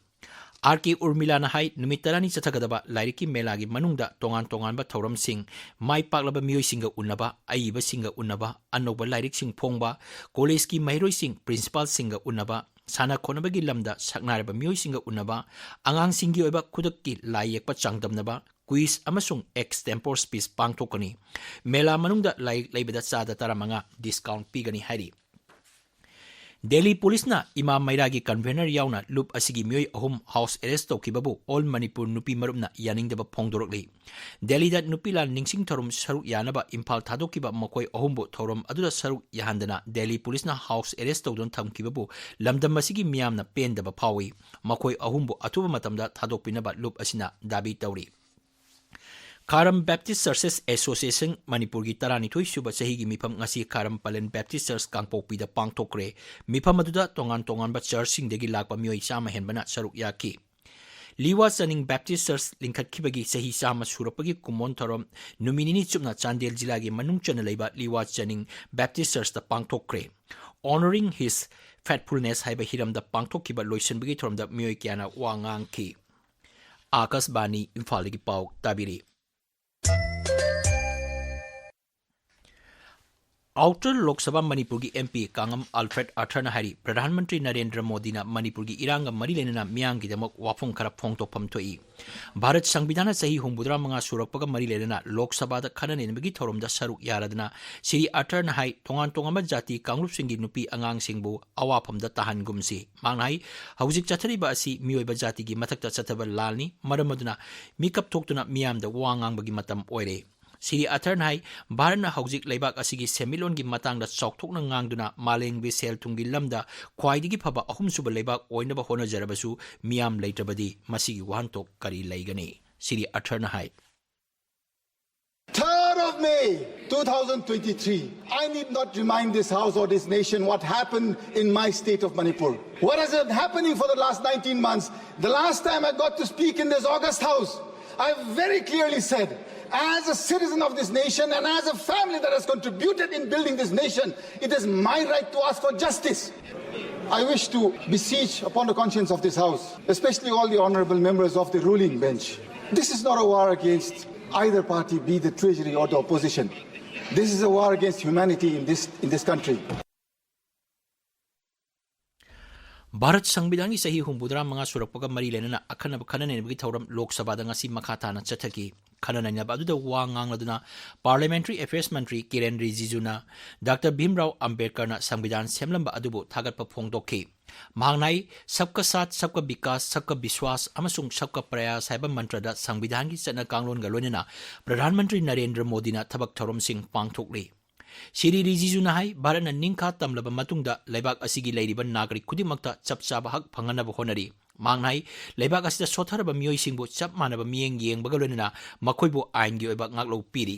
ꯑꯥꯔ ꯀꯦ ꯎꯔꯃꯤꯂꯥꯅ ꯍꯥꯏ, ꯅꯨꯃꯤꯠ ꯇꯔꯥꯅꯤ ꯆꯠꯊꯒꯗꯕ ꯂꯥꯏꯔꯤꯛꯀꯤ ꯃꯦꯂꯥꯒꯤ ꯃꯅꯨꯡꯗ ꯇꯣꯉꯥꯟ ꯇꯣꯉꯥꯟꯕ ꯊꯧꯔꯝꯁꯤꯡ, ꯃꯥꯏ ꯄꯥꯛꯂꯕ ꯃꯤꯑꯣꯏꯁꯤꯡꯒ ꯎꯅꯕ, ꯑꯏꯕꯁꯤꯡꯒ ꯎꯅꯕ, ꯑꯅꯧꯕ ꯂꯥꯏꯔꯤꯛꯁꯤꯡ ꯐꯣꯡꯕ, ꯀꯣꯂꯦꯖꯀꯤ ꯃꯍꯩꯔꯣꯏꯁꯤꯡ ꯄ꯭ꯔꯤꯟꯁꯤꯄꯥꯜꯁꯤꯡꯒ ꯎꯅꯕ, ꯁꯥꯟꯅ ꯈꯣꯠꯅꯕꯒꯤ ꯂꯝꯗ ꯁꯛꯅꯥꯏꯔꯕ ꯃꯤꯑꯣꯏꯁꯤꯡꯒ ꯎꯅꯕ, ꯑꯉꯥꯡꯁꯤꯡꯒꯤ ꯑꯣꯏꯕ ꯈꯨꯗꯛꯀꯤ ꯂꯥꯏ ꯌꯦꯛꯄ ꯆꯥꯡꯗꯝꯅꯕ, ꯀ꯭ꯋꯤꯖ ꯑꯃꯁꯨꯡ ꯑꯦꯛꯁꯇꯦꯝꯄꯣꯔ ꯁ꯭ꯄꯤꯆ ꯄꯥꯡꯊꯣꯛꯀꯅꯤ꯫ ꯃꯦꯂꯥ ꯃꯅꯨꯡꯗ ꯂꯥꯏꯔꯤꯛ ꯂꯩꯕꯗ ꯆꯥꯗ ꯇꯔꯥꯃꯉꯥ ꯗꯤꯁꯀꯥꯎꯟꯠ ꯄꯤꯒꯅꯤ ꯍꯥꯏꯔꯤ꯫ ꯗꯦꯜꯂꯤ ꯄꯨꯂꯤꯁꯅ ꯏꯃꯥ ꯃꯩꯔꯥꯒꯤ ꯀꯟꯚꯦꯅꯔ ꯌꯥꯎꯅ ꯂꯨꯞ ꯑꯁꯤꯒꯤ ꯃꯤꯑꯣꯏ ꯑꯍꯨꯝ ꯍꯥꯎꯁ ꯑꯦꯔꯦꯁ ꯇꯧꯈꯤꯕꯕꯨ ꯑꯣꯜ ꯃꯅꯤꯄꯨꯔ ꯅꯨꯄꯤ ꯃꯔꯨꯞꯅ ꯌꯥꯅꯤꯡꯗꯕ ꯐꯣꯡꯗꯣꯔꯛꯂꯤ꯫ ꯗꯦꯜꯂꯤꯗ ꯅꯨꯄꯤ ꯂꯥꯟ ꯅꯤꯡꯁꯤꯡ ꯊꯧꯔꯝ ꯁꯔꯨꯛ ꯌꯥꯅꯕ ꯏꯝꯐꯥꯜ ꯊꯥꯗꯣꯛꯈꯤꯕ ꯃꯈꯣꯏ ꯑꯍꯨꯝꯕꯨ ꯊꯧꯔꯝ ꯑꯗꯨꯗ ꯁꯔꯨꯛ ꯌꯥꯍꯟꯗꯅ ꯗꯦꯜꯂꯤ ꯄꯨꯂꯤꯁꯅ ꯍꯥꯎꯁ ꯑꯦꯔꯦꯁ ꯇꯧꯗꯨꯅ ꯊꯝꯈꯤꯕꯕꯨ ꯂꯝꯗꯝ ꯑꯁꯤꯒꯤ ꯃꯤꯌꯥꯝꯅ ꯄꯦꯟꯗꯕ ꯐꯥꯎꯏ꯫ ꯃꯈꯣꯏ ꯑꯍꯨꯝꯕꯨ ꯑꯊꯨꯕ ꯃꯇꯝꯗ ꯊꯥꯗꯣꯛꯄꯤꯅꯕ ꯂꯨꯞ ꯑꯁꯤꯅ ꯗꯥꯕꯤ ꯇꯧꯔꯤ꯫ ꯈꯥꯔꯝ ꯕꯦꯞꯇꯤꯁ ꯆꯔꯆꯦꯁ ꯑꯦꯁꯣꯁꯤꯌꯦꯁꯟ ꯃꯅꯤꯄꯨꯔꯒꯤ ꯇꯔꯥꯅꯤꯊꯣꯏ ꯁꯨꯕ ꯆꯍꯤꯒꯤ ꯃꯤꯐꯝ ꯉꯁꯤ ꯈꯥꯔꯝ ꯄꯂꯦꯟ ꯕꯦꯞꯇꯤꯁ ꯆꯔꯆ ꯀꯥꯡꯄꯣꯛꯄꯤꯗ ꯄꯥꯡꯊꯣꯛꯈ꯭ꯔꯦ꯫ ꯃꯤꯐꯝ ꯑꯗꯨꯗ ꯇꯣꯉꯥꯟ ꯇꯣꯉꯥꯟꯕ ꯆꯔꯆꯁꯤꯡꯗꯒꯤ ꯂꯥꯛꯄ ꯃꯤꯑꯣꯏ ꯆꯥꯝꯃ ꯍꯦꯟꯕꯅ ꯁꯔꯨꯛ ꯌꯥꯈꯤ꯫ ꯂꯤꯋꯥ ꯆꯅꯤꯡ ꯕꯦꯞꯇꯤꯁ ꯆꯔꯆ ꯂꯤꯡꯈꯠꯈꯤꯕꯒꯤ ꯆꯍꯤ ꯆꯥꯝꯃ ꯁꯨꯔꯛꯄꯒꯤ ꯀꯨꯝꯑꯣꯟ ꯊꯧꯔꯝ ꯅꯨꯃꯤꯠ ꯅꯤꯅꯤ ꯆꯨꯞꯅ ꯆꯥꯟꯗꯦꯜ ꯖꯤꯂꯥꯒꯤ ꯃꯅꯨꯡ ꯆꯟꯅ ꯂꯩꯕ ꯂꯤꯋꯥ ꯆꯅꯤꯡ ꯕꯦꯞꯇꯤꯁ ꯆꯔꯆꯇ ꯄꯥꯡꯊꯣꯛꯈ꯭ꯔꯦ꯫ Honoring His Faithfulness ꯍꯥꯏꯕ ꯍꯤꯔꯝꯗ ꯄꯥꯡꯊꯣꯛꯈꯤꯕ ꯂꯣꯏꯁꯤꯟꯕꯒꯤ ꯊꯧꯔꯝꯗ ꯃꯤꯑꯣꯏ ꯀꯌꯥꯅ ꯋꯥ ꯉꯥꯡꯈꯤ꯫ ꯑꯥꯀꯥꯁꯕꯥꯅꯤ ꯏꯝꯐꯥꯜꯗꯒꯤ ꯄꯥꯎ ꯇꯥꯕꯤꯔꯤ꯫ ꯑꯥꯎꯇꯔ ꯂꯣꯛ ꯁꯚꯥ ꯃꯅꯤꯄꯨꯔꯒꯤ ꯑꯦꯝ ꯄꯤ ꯀꯥꯡꯉꯝ ꯑꯜꯐ꯭ꯔꯦꯗ ꯑꯥꯔꯊꯔꯅ ꯍꯥꯏꯔꯤ, ꯄ꯭ꯔꯙꯥꯟ ꯃꯟꯇ꯭ꯔꯤ ꯅꯔꯦꯟꯗ꯭ꯔ ꯃꯣꯗꯤꯅ ꯃꯅꯤꯄꯨꯔꯒꯤ ꯏꯔꯥꯡꯒ ꯃꯔꯤ ꯂꯩꯅꯅ ꯃꯤꯌꯥꯝꯒꯤꯗꯃꯛ ꯋꯥꯐꯝ ꯈꯔ ꯐꯣꯡꯗꯣꯛꯐꯝ ꯊꯣꯛꯏ꯫ ꯚꯥꯔꯠ ꯁꯪꯕꯤꯙꯥꯟꯅ ꯆꯍꯤ ꯍꯨꯝꯐꯨꯇꯔꯥ ꯃꯉꯥ ꯁꯨꯔꯛꯄꯒ ꯃꯔꯤ ꯂꯩꯅꯅ ꯂꯣꯛ ꯁꯚꯥꯗ ꯈꯟꯅ ꯅꯩꯅꯕꯒꯤ ꯊꯧꯔꯝꯗ ꯁꯔꯨꯛ ꯌꯥꯔꯗꯨꯅ ꯁ꯭ꯔꯤ ꯑꯥꯔꯊꯔꯅ ꯍꯥꯏ, ꯇꯣꯉꯥꯟ ꯇꯣꯉꯥꯟꯕ ꯖꯥꯇꯤ ꯀꯥꯡꯂꯨꯞꯁꯤꯡꯒꯤ ꯅꯨꯄꯤ ꯑꯉꯥꯡꯁꯤꯡꯕꯨ ꯑꯋꯥꯐꯝꯗ ꯇꯥꯍꯟꯒꯨꯝꯁꯤ꯫ ꯃꯍꯥꯛꯅ ꯍꯥꯏ, ꯍꯧꯖꯤꯛ ꯆꯠꯊꯔꯤꯕ ꯑꯁꯤ ꯃꯤꯑꯣꯏꯕ ꯖꯥꯇꯤꯒꯤ ꯃꯊꯛꯇ ꯆꯠꯊꯕ ꯂꯥꯜꯅꯤ, ꯃꯔꯝ ꯑꯗꯨꯅ ꯃꯤꯀꯞ ꯊꯣꯛꯇꯨꯅ ꯃꯤꯌꯥꯝꯗ ꯋꯥ ꯉꯥꯡꯕꯒꯤ ꯃꯇꯝ ꯑꯣꯏꯔꯦ꯫ ꯁ꯭ꯔꯤ ꯑꯥꯔꯊꯔꯅ ꯍꯥꯏ, ꯚꯥꯔꯠꯅ ꯍꯧꯖꯤꯛ ꯂꯩꯕꯥꯛ ꯑꯁꯤꯒꯤ ꯁꯦꯟꯃꯤꯠꯂꯣꯟꯒꯤ ꯃꯇꯥꯡꯗ ꯆꯥꯎꯊꯣꯛꯅ ꯉꯥꯡꯗꯨꯅ ꯃꯥꯂꯦꯝꯒꯤ ꯁꯦꯜ ꯊꯨꯝꯒꯤ ꯂꯝꯗ ꯈ꯭ꯋꯥꯏꯗꯒꯤ ꯐꯕ ꯑꯍꯨꯝꯁꯨꯕ ꯂꯩꯕꯥꯛ ꯑꯣꯏꯅꯕ ꯍꯣꯠꯅꯖꯔꯕꯁꯨ ꯃꯤꯌꯥꯝ ꯂꯩꯇ꯭ꯔꯕꯗꯤ ꯃꯁꯤꯒꯤ ꯋꯥꯍꯟꯊꯣꯛ ꯀꯔꯤ ꯂꯩꯒꯅꯤ? ꯁ꯭ꯔꯤ ꯑꯥꯔꯊꯔꯅ ꯍꯥꯏ꯫ Third of May two thousand twenty-three, I need not remind this house or this nation what happened in my state of Manipur. What has been happening for the last nineteen months? The last time I got to speak in this august house, I very clearly said, as a citizen of this nation and as a family that has contributed in building this nation, it is my right to ask for justice. I wish to beseech upon the conscience of this house, especially all the honorable members of the ruling bench, this is not a war against either party, be the treasury or the opposition. This is a war against humanity in this, in this country. Bharat ꯁꯪꯕꯤꯙꯥꯟꯒꯤ ꯆꯍꯤ ꯍꯨꯝꯐꯨꯇꯔꯥ ꯃꯉꯥ ꯁꯨꯔꯛꯄꯒ ꯃꯔꯤ ꯂꯩꯅꯅ ꯑꯈꯟꯅꯕ ꯈꯟꯅ ꯅꯩꯅꯕꯒꯤ ꯊꯧꯔꯝ ꯂꯣꯛ ꯁꯚꯥꯗ ꯉꯁꯤ ꯃꯈꯥ ꯇꯥꯅ ꯆꯠꯊꯈꯤ꯫ ꯈꯟꯅ ꯅꯩꯅꯕ ꯑꯗꯨꯗ ꯋꯥ ꯉꯥꯡꯂꯗꯨꯅ Parliamentary Affairs ꯃꯟꯇ꯭ꯔꯤ ꯀꯤꯔꯦꯟ ꯔꯤꯖꯤꯖꯨꯅ ꯗꯥꯛꯇꯔ ꯚꯤꯝꯔꯥꯎ ꯑꯝꯕꯦꯗꯀꯔꯅ ꯁꯪꯕꯤꯙꯥꯟ ꯁꯦꯝꯂꯝꯕ ꯑꯗꯨꯕꯨ ꯊꯥꯒꯠꯄ ꯐꯣꯡꯗꯣꯛꯈꯤ꯫ ꯃꯍꯥꯛꯅ ꯍꯥꯏ, ꯁꯕꯀꯥ ꯁꯥꯊ, ꯁꯕꯀꯥ ꯕꯤꯀꯥꯁ, ꯁꯕꯀꯥ ꯕꯤꯁ꯭ꯋꯥꯁ ꯑꯃꯁꯨꯡ ꯁꯕꯀꯥ ꯄ꯭ꯔꯌꯥꯁ ꯍꯥꯏꯕ ꯃꯟꯇ꯭ꯔꯗ ꯁꯪꯕꯤꯙꯥꯟꯒꯤ ꯆꯠꯅ ꯀꯥꯡꯂꯣꯟꯒ ꯂꯣꯏꯅꯅ ꯄ꯭ꯔꯙꯥꯟ ꯃꯟꯇ꯭ꯔꯤ ꯅꯔꯦꯟꯗ꯭ꯔ ꯃꯣꯗꯤꯅ ꯊꯕꯛ ꯊꯧꯔꯝꯁꯤꯡ ꯄꯥꯡꯊꯣꯛꯂꯤ꯫ ꯁ꯭ꯔꯤ ꯔꯤꯖꯤꯖꯨꯅ ꯍꯥꯏ, ꯚꯥꯔꯠꯅ ꯅꯤꯡꯈꯥ ꯇꯝꯂꯕ ꯃꯇꯨꯡꯗ ꯂꯩꯕꯥꯛ ꯑꯁꯤꯒꯤ ꯂꯩꯔꯤꯕ ꯅꯥꯒꯔꯤꯛ ꯈꯨꯗꯤꯡꯃꯛꯇ ꯆꯞ ꯆꯥꯕ ꯍꯛ ꯐꯪꯍꯟꯅꯕ ꯍꯣꯠꯅꯔꯤ꯫ ꯃꯍꯥꯛꯅ ꯍꯥꯏ, ꯂꯩꯕꯥꯛ ꯑꯁꯤꯗ ꯁꯣꯠꯊꯔꯕ ꯃꯤꯑꯣꯏꯁꯤꯡꯕꯨ ꯆꯞ ꯃꯥꯟꯅꯕ ꯃꯤꯠꯌꯦꯡ ꯌꯦꯡꯕꯒ ꯂꯣꯏꯅꯅ ꯃꯈꯣꯏꯕꯨ ꯑꯥꯏꯟꯒꯤ ꯑꯣꯏꯕ ꯉꯥꯛꯂꯧ ꯄꯤꯔꯤ꯫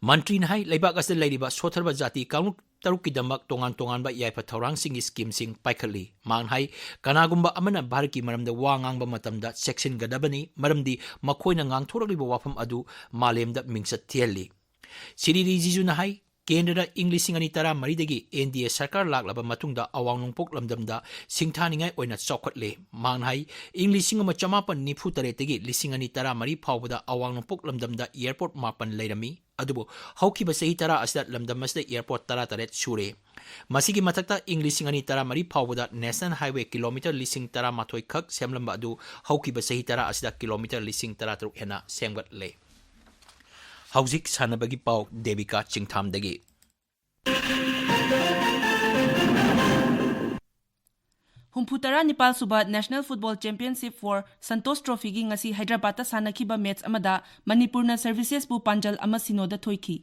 ꯃꯟꯇ꯭ꯔꯤꯅ ꯍꯥꯏ, ꯂꯩꯕꯥꯛ ꯑꯁꯤꯗ ꯂꯩꯔꯤꯕ ꯁꯣꯠꯊꯔꯕ ꯖꯥꯇꯤ ꯀꯥꯡꯂꯨꯞ ꯇꯔꯨꯛꯀꯤꯗꯃꯛ ꯇꯣꯉꯥꯟ ꯇꯣꯉꯥꯟꯕ ꯌꯥꯏꯐ ꯊꯧꯔꯥꯡꯁꯤꯡꯒꯤ ꯁ꯭ꯀꯤꯝꯁꯤꯡ ꯄꯥꯏꯈꯠꯂꯤ꯫ ꯃꯍꯥꯛꯅ ꯍꯥꯏ, ꯀꯅꯥꯒꯨꯝꯕ ꯑꯃꯅ ꯚꯥꯔꯠꯀꯤ ꯃꯔꯝꯗ ꯋꯥ ꯉꯥꯡꯕ ꯃꯇꯝꯗ ꯆꯦꯛꯁꯤꯟꯒꯗꯕꯅꯤ, ꯃꯔꯝꯗꯤ ꯃꯈꯣꯏꯅ ꯉꯥꯡꯊꯣꯔꯛꯂꯤꯕ ꯋꯥꯐꯝ ꯑꯗꯨ ꯃꯥꯂꯦꯝꯗ ꯃꯤꯡꯆꯠ ꯊꯤꯍꯜꯂꯤ꯫ ꯁ꯭ꯔꯤ ꯔꯤꯖꯤꯖꯨꯅ ꯍꯥꯏ, ꯀꯦꯟꯗ꯭ꯔꯗ ꯏꯪ ꯂꯤꯁꯤꯡ ꯑꯅꯤ ꯇꯔꯥ ꯃꯔꯤꯗꯒꯤ ꯑꯦꯟ ꯗꯤ ꯑꯦ ꯁꯔꯀꯥꯔ ꯂꯥꯛꯂꯕ ꯃꯇꯨꯡꯗ ꯑꯋꯥꯡ ꯅꯣꯡꯄꯣꯛ ꯂꯝꯗꯝꯗ ꯁꯤꯡꯊꯥꯅꯤꯡꯉꯥꯏ ꯑꯣꯏꯅ ꯆꯥꯎꯈꯠꯂꯦ꯫ ꯃꯍꯥꯛꯅ ꯍꯥꯏ, ꯏꯪ ꯂꯤꯁꯤꯡ ꯑꯃ ꯆꯃꯥꯄꯟ ꯅꯤꯐꯨ ꯇꯔꯦꯠꯇꯒꯤ ꯂꯤꯁꯤꯡ ꯑꯅꯤ ꯇꯔꯥ ꯃꯔꯤ ꯐꯥꯎꯕꯗ ꯑꯋꯥꯡ ꯅꯣꯡꯄꯣꯛ ꯂꯝꯗꯝꯗ airport ꯃꯥꯄꯟ ꯂꯩꯔꯝꯃꯤ꯫ ꯑꯗꯨꯕꯨ ꯍꯧꯈꯤꯕ ꯆꯍꯤ ꯇꯔꯥ ꯑꯁꯤꯗ ꯂꯝꯗꯝ ꯑꯁꯤꯗ airport ꯇꯔꯥ ꯇꯔꯦꯠ ꯁꯨꯔꯦ꯫ ꯃꯁꯤꯒꯤ ꯃꯊꯛꯇ ꯏꯪ ꯂꯤꯁꯤꯡ ꯑꯅꯤ ꯇꯔꯥ ꯃꯔꯤ ꯐꯥꯎꯕꯗ national highway kilometre ꯂꯤꯁꯤꯡ ꯇꯔꯥꯃꯥꯊꯣꯏ ꯈꯛ ꯁꯦꯝꯂꯝꯕ ꯑꯗꯨ ꯍꯧꯈꯤꯕ ꯆꯍꯤ ꯇꯔꯥ ꯑꯁꯤꯗ kilometre ꯂꯤꯁꯤꯡ ꯇꯔꯥꯇꯔꯨꯛ ꯍꯦꯟꯅ ꯁꯦꯝꯒꯠꯂꯦ꯫ ꯍꯧꯖꯤꯛ ꯁꯥꯟꯅꯕꯒꯤ ꯄꯥꯎ, ꯗꯦꯕꯤꯀꯥ ꯆꯤꯡꯊꯥꯝꯗꯒꯤ꯫ ꯍꯨꯝꯐꯨ ꯇꯔꯥ ꯅꯤꯄꯥꯜ ꯁꯨꯕ National Football Championship for Santosh Trophyꯒꯤ ꯉꯁꯤ ꯍꯥꯏꯗ꯭ꯔꯕꯥꯗꯇ ꯁꯥꯟꯅꯈꯤꯕ match ꯑꯃꯗ ꯃꯅꯤꯄꯨꯔꯅ servicesꯕꯨ ꯄꯥꯟꯖꯜ ꯑꯃ ꯁꯤꯅꯣꯗ ꯊꯣꯏꯈꯤ꯫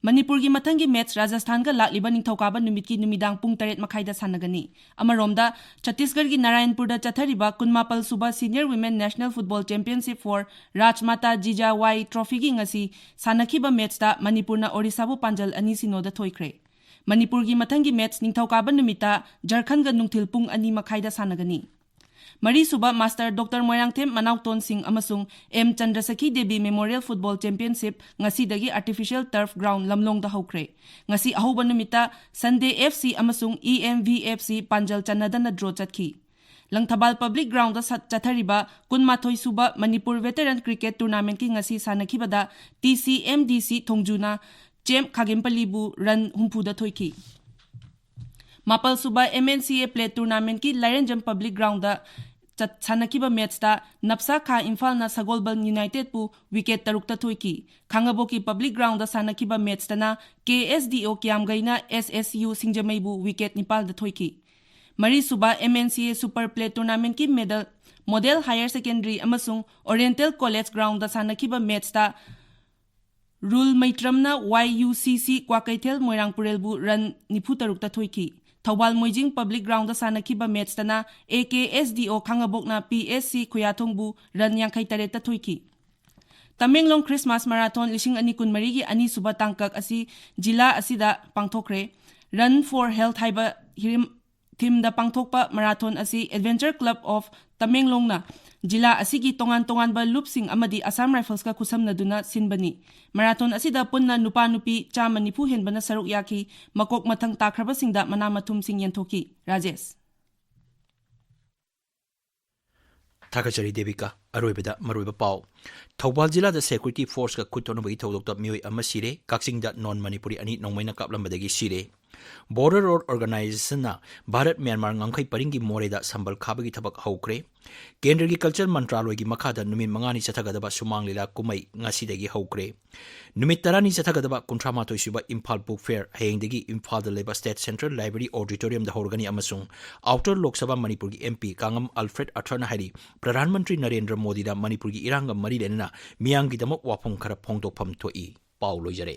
ꯃꯅꯤꯄꯨꯔꯒꯤ ꯃꯊꯪꯒꯤ match ꯔꯥꯖꯁꯊꯥꯟꯒ ꯂꯥꯛꯂꯤꯕ ꯅꯤꯡꯊꯧꯀꯥꯕ ꯅꯨꯃꯤꯠꯀꯤ ꯅꯨꯃꯤꯗꯥꯡ ꯄꯨꯡ ꯇꯔꯦꯠ ꯃꯈꯥꯏꯗ ꯁꯥꯟꯅꯒꯅꯤ꯫ ꯑꯃꯔꯣꯝꯗ, ꯆꯠꯇꯤꯁꯒꯔꯒꯤ ꯅꯥꯔꯥꯌꯟꯄꯨꯔꯗ ꯆꯠꯊꯔꯤꯕ ꯀꯨꯟꯃꯥꯄꯜ ꯁꯨꯕ Senior Women National Football Championship for Rajmata Jijawai Trophyꯒꯤ ꯉꯁꯤ ꯁꯥꯟꯅꯈꯤꯕ matchꯇ ꯃꯅꯤꯄꯨꯔꯅ ꯑꯣꯔꯤꯁꯥꯕꯨ ꯄꯥꯟꯖꯜ ꯑꯅꯤ ꯁꯤꯅꯣꯗ ꯊꯣꯏꯈ꯭ꯔꯦ꯫ ꯃꯅꯤꯄꯨꯔꯒꯤ ꯃꯊꯪꯒꯤ match ꯅꯤꯡꯊꯧꯀꯥꯕ ꯅꯨꯃꯤꯠꯇ ꯖꯔꯈꯟꯒ ꯅꯨꯡꯊꯤꯜ ꯄꯨꯡ ꯑꯅꯤ ꯃꯈꯥꯏꯗ ꯁꯥꯟꯅꯒꯅꯤ꯫ ꯃꯔꯤꯁꯨꯕ Master Doctor ꯃꯣꯏꯔꯥꯡꯊꯦꯝ ꯃꯅꯥꯎꯇꯣꯟ ꯁꯤꯡ ꯑꯃꯁꯨꯡ M Chandrasakhi Devi Memorial Football Championship ꯉꯁꯤꯗꯒꯤ artificial turf ground ꯂꯝꯂꯣꯡꯗ ꯍꯧꯈ꯭ꯔꯦ꯫ ꯉꯁꯤ ꯑꯍꯧꯕ ꯅꯨꯃꯤꯠꯇ Sunday F C ꯑꯃꯁꯨꯡ E M V F C ꯄꯥꯟꯖꯜ ꯆꯟꯅꯗꯅ draw ꯆꯠꯈꯤ꯫ ꯂꯪꯊꯕꯥꯜ Public Groundꯗ ꯁꯠ-, ꯆꯠꯊꯔꯤꯕ ꯀꯨꯟꯃꯥꯊꯣꯏ ꯁꯨꯕ ꯃꯅꯤꯄꯨꯔ Veteran Cricket Tournamentꯀꯤ ꯉꯁꯤ ꯁꯥꯟꯅꯈꯤꯕꯗ T C M D C ꯊꯣꯡꯖꯨꯅ ꯆꯦꯝ ꯈꯥꯒꯦꯝꯄꯜꯂꯤꯕꯨ run ꯍꯨꯝꯐꯨꯗ ꯊꯣꯏꯈꯤ꯫ ꯃꯥꯄꯜ ꯁꯨꯕ M N C A Plate Tournamentꯀꯤ ꯂꯥꯏꯔꯦꯟꯖꯝ Public Groundꯗ ꯆꯠ-, ꯁꯥꯟꯅꯈꯤꯕ matchꯇ ꯅꯞꯁꯥ ꯈꯥ ꯏꯝꯐꯥꯜꯅ ꯁꯒꯣꯜꯕꯟ Unitedꯄꯨ wicket ꯇꯔꯨꯛꯇ ꯊꯣꯏꯈꯤ꯫ ꯈꯥꯡꯉꯕꯣꯛꯀꯤ Public Groundꯗ ꯁꯥꯟꯅꯈꯤꯕ matchꯇꯅ K S D O ꯀ꯭ꯌꯥꯝꯒꯩꯅ S S U ꯁꯤꯡꯖꯃꯩꯕꯨ wicket ꯅꯤꯄꯥꯜꯗ ꯊꯣꯏꯈꯤ꯫ ꯃꯔꯤꯁꯨꯕ M N C A Super Plate Tournamentꯀꯤ medal, Model Higher Secondary ꯑꯃꯁꯨꯡ Oriental College Groundꯗ ꯁꯥꯟꯅꯈꯤꯕ matchꯇ ꯔꯨꯜ ꯃꯩꯇ꯭ꯔꯝꯅ Y U C C Kwakeithel ꯃꯣꯏꯔꯥꯡꯄꯨꯔꯦꯜꯕꯨ run ꯅꯤꯐꯨ ꯇꯔꯨꯛꯇ ꯊꯣꯏꯈꯤ꯫ ꯊꯧꯕꯥꯜ ꯃꯣꯏꯖꯤꯡ Public Groundꯗ ꯁꯥꯟꯅꯈꯤꯕ matchꯇꯅ A K S D O ꯈꯥꯡꯉꯕꯣꯛꯅ P S C ꯈꯨꯌꯥꯊꯣꯡꯕꯨ run ꯌꯥꯡꯈꯩ ꯇꯔꯦꯠꯇ ꯊꯣꯏꯈꯤ꯫ ꯇꯃꯦꯡꯂꯣꯡ Christmas Marathon ꯂꯤꯁꯤꯡ ꯑꯅꯤ ꯀꯨꯟꯃꯔꯤꯒꯤ ꯑꯅꯤꯁꯨꯕ ꯇꯥꯡꯀꯛ ꯑꯁꯤ ꯖꯤꯂꯥ ꯑꯁꯤꯗ ꯄꯥꯡꯊꯣꯛꯈ꯭ꯔꯦ꯫ Run for Health ꯍꯥꯏꯕ ꯍꯤꯔꯝ ꯊꯤꯝꯗ ꯄꯥꯡꯊꯣꯛꯄ ꯃꯔꯥꯊꯣꯟ ꯑꯁꯤ Adventure Club of Tamenglongꯅ ꯖꯤꯂꯥ ꯑꯁꯤꯒꯤ ꯇꯣꯉꯥꯟ ꯇꯣꯉꯥꯟꯕ ꯂꯨꯞꯁꯤꯡ ꯑꯃꯗꯤ Assam Riflesꯀ ꯈꯨꯠꯁꯝꯅꯗꯨꯅ ꯁꯤꯟꯕꯅꯤ꯫ ꯃꯔꯥꯊꯣꯟ ꯑꯁꯤꯗ ꯄꯨꯟꯅ ꯅꯨꯄꯥ ꯅꯨꯄꯤ ꯆꯥꯝꯃ ꯅꯤꯐꯨ ꯍꯦꯟꯕꯅ ꯁꯔꯨꯛ ꯌꯥꯈꯤ꯫ ꯃꯀꯣꯛ ꯃꯊꯪ ꯇꯥꯈ꯭ꯔꯕꯁꯤꯡꯗ ꯃꯅꯥ ꯃꯊꯨꯝꯁꯤꯡ ꯌꯦꯟꯊꯣꯛꯈꯤ꯫ ꯔꯥꯖꯦꯁ꯫ ꯊꯥꯒꯠꯆꯔꯤ ꯗꯦꯕꯤꯀꯥ꯫ ꯑꯔꯣꯏꯕꯗ ꯃꯔꯨꯑꯣꯏꯕ ꯄꯥꯎ꯫ ꯊꯧꯕꯥꯜ ꯖꯤꯂꯥꯗ security forceꯀ ꯈꯨꯠ ꯊꯣꯛꯅꯕꯒꯤ ꯊꯧꯗꯣꯛꯇ ꯃꯤꯑꯣꯏ ꯑꯃ ꯁꯤꯔꯦ꯫ ꯀꯛꯆꯤꯡꯗ non Manipuri ꯑꯅꯤ ꯅꯣꯡꯃꯩꯅ ꯀꯥꯞꯂꯝꯕꯗꯒꯤ ꯁꯤꯔꯦ꯫ Border Road Organizationꯅ ꯚꯥꯔꯠ ꯃ꯭ꯌꯥꯟꯃꯥꯔ ꯉꯝꯈꯩ ꯄꯔꯤꯡꯒꯤ ꯃꯣꯔꯦꯗ ꯁꯝꯕꯜ ꯈꯥꯕꯒꯤ ꯊꯕꯛ ꯍꯧꯈ꯭ꯔꯦ꯫ ꯀꯦꯟꯗ꯭ꯔꯒꯤ culture ꯃꯟꯇ꯭ꯔꯥꯂꯣꯏꯒꯤ ꯃꯈꯥꯗ ꯅꯨꯃꯤꯠ ꯃꯉꯥꯅꯤ ꯆꯠꯊꯒꯗꯕ ꯁꯨꯃꯥꯡ ꯂꯤꯂꯥ ꯀꯨꯝꯍꯩ ꯉꯁꯤꯗꯒꯤ ꯍꯧꯈ꯭ꯔꯦ꯫ ꯅꯨꯃꯤꯠ ꯇꯔꯥꯅꯤ ꯆꯠꯊꯒꯗꯕ ꯀꯨꯟꯊ꯭ꯔꯥ ꯃꯥꯊꯣꯏ ꯁꯨꯕ ꯏꯝꯐꯥꯜ Book Fair ꯍꯌꯦꯡꯗꯒꯤ ꯏꯝꯐꯥꯜꯗ ꯂꯩꯕ State Central Library Auditoriumꯗ ꯍꯧꯔꯒꯅꯤ ꯑꯃꯁꯨꯡ Outer Lok Sabha ꯃꯅꯤꯄꯨꯔꯒꯤ MP ꯀꯥꯉꯝ ꯑꯜꯐ꯭ꯔꯦꯗ ꯑꯊꯔꯅ ꯍꯥꯏꯔꯤ, ꯄ꯭ꯔꯙꯥꯟ ꯃꯟꯇ꯭ꯔꯤ ꯅꯔꯦꯟꯗ꯭ꯔ ꯃꯣꯗꯤꯗ ꯃꯅꯤꯄꯨꯔꯒꯤ ꯏꯔꯥꯡꯒ ꯃꯔꯤ ꯂꯩꯅꯅ ꯃꯤꯌꯥꯝꯒꯤꯗꯃꯛ ꯋꯥꯐꯝ ꯈꯔ ꯐꯣꯡꯗꯣꯛꯐꯝ ꯊꯣꯛꯏ꯫ ꯄꯥꯎ ꯂꯣꯏꯖꯔꯦ꯫